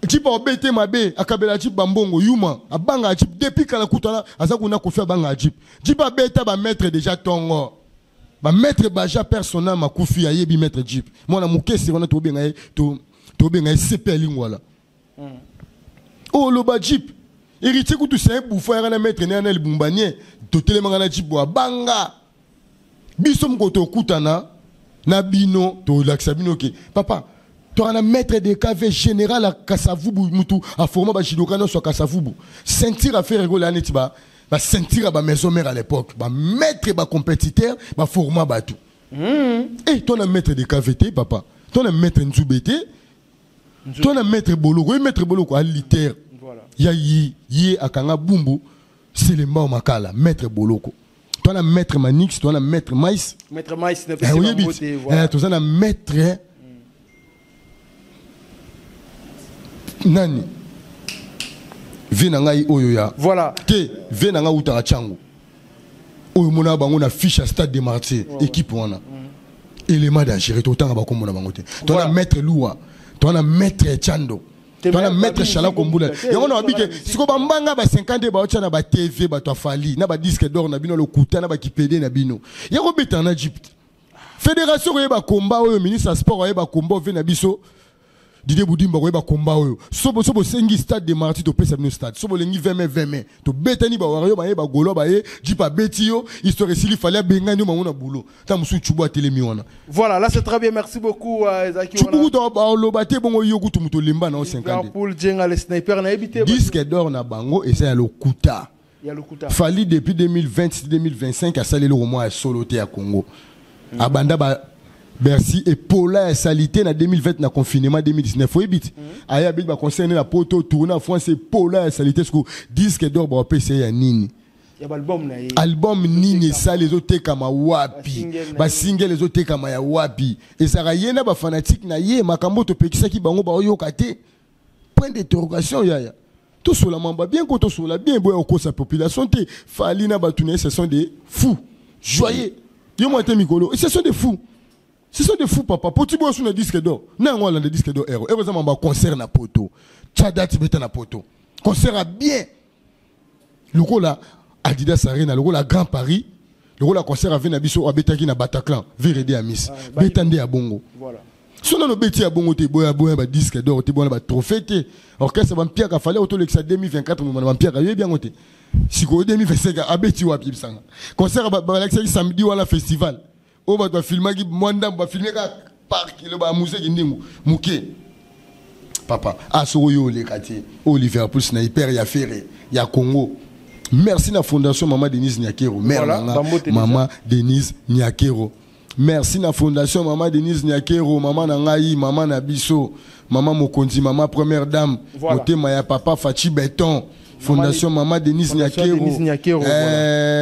jip obete mabe akabela jip bambongo yuma abangaka jip depuis kala kutana aza kuna Kofi abangaka jip jip abeta bamaître déjà tongo bamaître baja personnel makufi ayebi maître jip mwana mokesi wana tobenga ye tobenga ye cp alingwala oyo oloba jip héritier kutu c'est un bouffon yaka na maître ne yana libumbanie totelemaka na jip bo abanga biso moko tokutana na bino tolakisa bino ke papa toka na maître de cave général ya Kasavubu mutu aforma bajudoka nyonso ya Kasavubu ceinture affaire ekola neti ba baceinture ya bamaison mère à l'époque bamaître bacompétiteur baforma bato. E to na maître de cave te papa to na maître nzube te. To na maître Boloko, ye maître Boloko a liter. Voilà. Ya ye, ye akanga bumbu Selemba Makala, maître Boloko. Toi na maître Manix, toi na maître Mais. Maître Mais na pesi mbote, voilà. Toza na maître nani vie na ngai oyo ya voilà te vie na ngai utaka chango oyo mona bango na fiche à stade des martyrs équipe wana élément dangereux totanga bakombo na bango te. Toza na maître Lua, toza na maître Chando, toza na maître Chala Kombula. Yango na babike siko bambanga ba 50 baotya na ba TV, bato afali na ba disque d'or na bino, lokuta na bakipede na bino ya kobeta na Egypte. Fédération koyeba komba oyo, ministre ya sport oyeba komba ove na biso Didier Budimba koyeba komba oyo. So bosengi stade de martyr, topesa bino stade. So bolengi 20 mai, 20 mai tobetani. Bawario baye, bagolo baye, jip abeti yo, histoire esili. Fali abengani yo mango na bulo ta mosusu Cubu atelemi wana. Voilà, là c'est très bien, merci beaucoup Ezaki. Cubu kutu aloba te bongo yo kutu moto olemba na yo 50. Liverpool Djenga le sniper na yebi te. Disque d'or na bango eza ya lokuta. Ya lokuta. Fali depuis 2020 2025 asali eloko mwa ya solo te ya Congo. Abanda ba Bercy epola ya salité na 2020 na confinement 2019, oyebi ti aye abeti baconcert na poto, tourne na France, epola ya salité. Siko disque d'or bawapesa ye ya nini? Ya album na ye. Album nini esali ezotekama wapi? Basingle ezotekama ya wapi? Ezalaka ye na bafanatike na ye. Makambo topekisaki bango baoyoka te, point d'interrogation. Yaya, tosola mamba bien ko tosola bien, boya okosa population te. Fali na bato na ye, ce sont des fous joyeux. Yo mwa te mikolo, ce sont des fous, ce sont des fous, papa. Poti boyo su na disque d'or na yango alanda disque d'or ero ero eza mamba concert na poto. Tia date, beta na poto concert a bien lokola Adidas Arena, lokola Grand Paris, lokola concert ave na biso abetaki na Bataclan vrd ya miss. Beta nde ya bongo. So nano beti ya bongo te, boya boya badisque d'or te, boya batrophée te. Orchestre bampiaka fale otolekisa 2024 moma na bampiaka, yoyebi yango te. Sikoyo 2025 abeti wapi? Bisanga concert balakisaki samedi wana, festival oyo bato bafilmaki mwa ndambo, bafilme kaka park elo bamuseki ndingu moke. Papa, ah, soko oyo oleka te oyo Liverpool sniper ya Ferre ya Congo. Merci na fondation mama Denise Nyakero, mère Voilà, na nga. bambote déjà. Mama Denise Nyakero, merci na fondation mama Denise Nyakero, mama na ngai, mama na biso, mama mokonzi, mama première dame. Motema ya papa Fachi Beton, fondation mama Denise Fondation Nyakero. Denise Nyakero,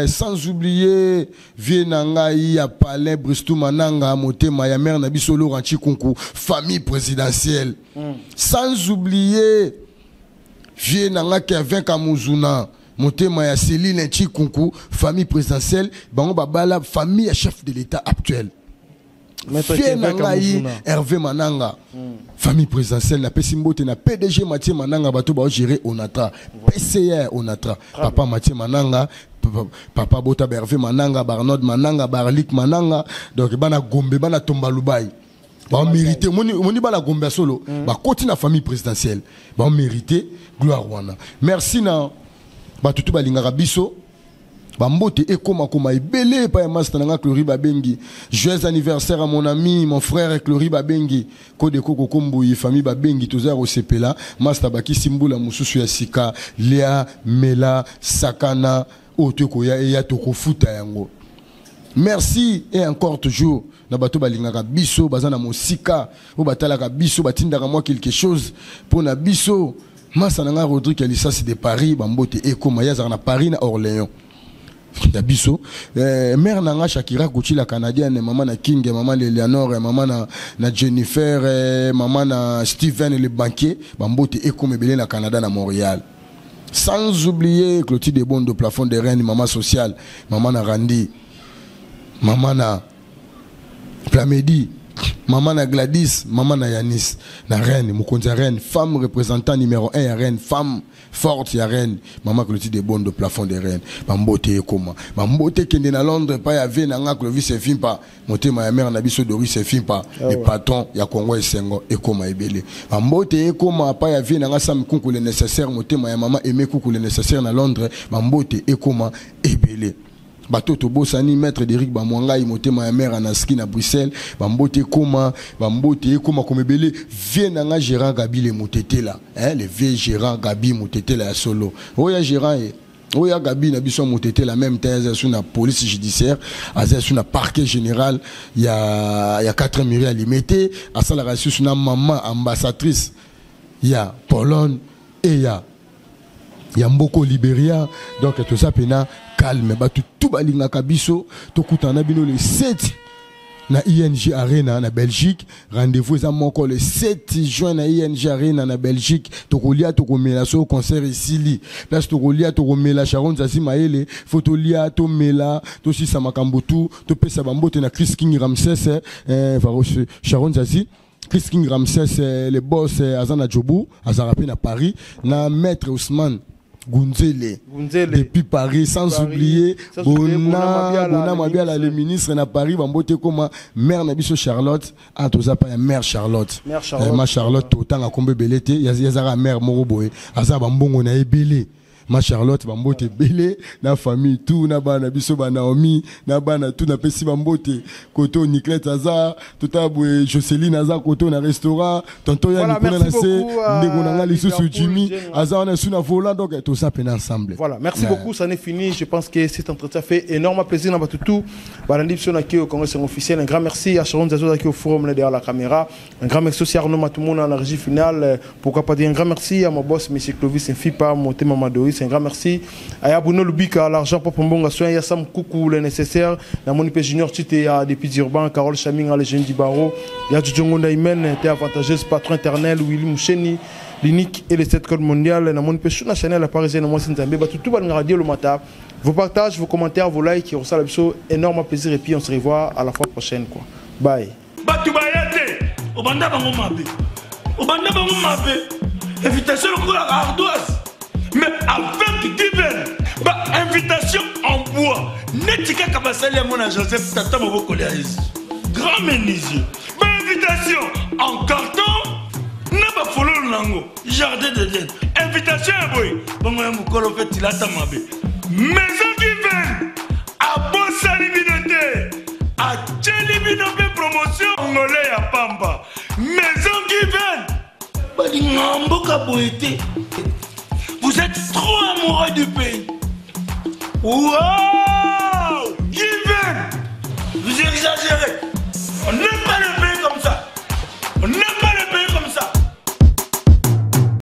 Sans oublier vie na ngai ya palais Bristou Mananga, motema ya mère na biso Laurent Chikunku, famille présidentielle. Sans oublier vie na nga Kevin Kamuzuna, motema ya Céline Chikunku, famille présidentielle. Bango babala famille ya chef de l'État actuel. Maître Vie Kevin na ngai Kamuzuna. Hervé Mananga, famille présidentielle. Napesi mbote na PDG Mathieu Mananga, bato baogéré Onatra, PCR Onatra, papa Mathieu Mananga, papa bota Hervé Mananga, Barnod Mananga, Barlik Mananga. Donc bana Gombe, bana Tomba Lubai bamérité. Omoni bana Gombe ya solo bakoti na famille présidentielle, bamérité gloire wana. Merci na bato tu balingaka biso. Bambote ekoma koma ebele epai ya master na nga Clori Babengi. Joyeux anniversaire à mon ami, mon frère Clori Babengi Kodeko Kokomboyi, famille Babengi, toza ya kosepela. Master bakisi mbula mosusu ya sika. Lia, mela, sakana, oyo tokoya eya tokofuta yango. Merci et encore toujours na bato balingaka biso, baza na mosika, oyo batalaka biso, batindaka mwa quelque chose mpo na biso. Masa na nga Rodrigue ya lisasi de Paris, bambote ekoma. Ye azalaka na Paris na Orléans ya biso. Mère na nga Shakira Kuchi la canadienne, mama na King, mama na Eleanor, mama na Jennifer, mama na Steven le banquier, bambote ekoma ebele na Canada, na Montréal. Sans oublier Clotilde Bondo, plafond de reine, mama sociale, mama na Randy, mama na Plamedi, mama na Gladys, mama na Yanis na reine mokonzi ya reine, femme représentant numéro 1 ya reine, femme forte ya reine, mama Clotilde Bondo, plafond de reine, bambote ekoma. Bambote ekende na Londres epai ya vie na nga Clovis Efimpa, motema ya mare na biso Doris Efimpa, le patron ya Congo Esengo. Ekoma ebele. Bambote ekoma epai ya vie na nga Sam Kunku le nécessaire, motema ya mama Aimé Kuku le nécessaire na Londres. Bambote ekoma ebele. Bato tobosani, maître Derik Bamwangai, motema ya mare Anaski na Bruxelles, bambote ekoma. Bambote ekoma koma ebele. Vie na nga gérant Gabi le Motetela, hein, le vieux gérant Gabi Motetela ya solo, oyo ya gérant ye, oyo ya Gabi na biso ya Motetela. Même te aza su na police judiciaire, aza su na parquet général ya 4 mairie ya Limete, asalaka susu na mama ambassadrice. Ya Pologne et ya mboko Liberia. Donc toza pena calme, bato tout balingaka biso. Tokutana na bino le 7 na ING Arena na Belgique. Rendez-vous eza moko le 7 juin na ING Arena na Belgique. Tokolia, tokomela so concert esili. Place tokolia, tokomela, Sharon Zazi Mayele, faut tolia, tomela, tosisa makambo tout, topesa bambote na Chris King Ramsès, Sharon Zazi. Chris King Ramsès, le boss, aza na Jobu, azalaka mpe na Paris, na maître Ousmane Gunzele, Gunzele. Depuis Paris, sans Paris, oublier sans oublier Bona, Bona Mabiala, Bona le Mabiala, le ministre. ministre na Paris, bambote koma mère na biso Charlotte, ah toza pa ya mère Charlotte. Mère Charlotte. Ma Charlotte totanga kombe ebele te, yazaka mère moko boye, aza bambongo na ebele. Ma Charlotte, bambote ebele na famille tout, na bana biso ba Naomi, na bana tout, napesi bambote koto Niclette aza tota boye, Joceline aza koto na restaurant, tonton ya Voilà, kuna na merci se beaucoup à ndeko na nga lisusu Liverpool, Jimmy Jenga. aza wana su na volant. Donc toza pena ensemble. Voilà, merci beaucoup, ça n'est fini. Je pense que cet entretien fait énormément plaisir dans tout. Balandi biso na au Congrès officiel. Un grand merci à Sharon Zazo qui est au forum là derrière la caméra. Un grand merci aussi à Arnaud Matoumouna à la régie finale. Pourquoi pas dire un grand merci à mon boss, M. Clovis Nfipa, Motema Madoris. Un grand merci à Yabuno Lubika, l'argent pour Mbonga Soin, Yassam Koukou, le nécessaire. Namoni Junior Tite à depuis Durban, Carole Chaming, les jeunes du barreau. Ya Djongonda Imen, était avantageuse, patron éternel, Willy Moucheni, l'unique et les 7 codes mondial. Namoni pe Shuna Chanel, la parisienne, moi, Nzambe. Bah, tout, tout, bah, radio le matin. Vos partages, vos commentaires, vos likes, on ça énorme plaisir et puis on se revoit à la fois prochaine, quoi. Bye. Bato baya te, obanda bango mabe, obanda bango mabe, invitation lokola ardoise, mais avec Given, ba invitation en bois neti kaka basali yango na Joseph, tata mobokoli ya Yesu, grand menuisier, ba invitation en carton na bafololo nango, jardin d'Eden, invitation ya boye bongo ya mokolo mpe tilata mabe. Maison Given abosani bino te, atieli bino mpe promotion ngole ya pamba. Maison Given balinga mboka boye te. Vous êtes trop amoureux du pays. Wow, Given, vous exagérez, on est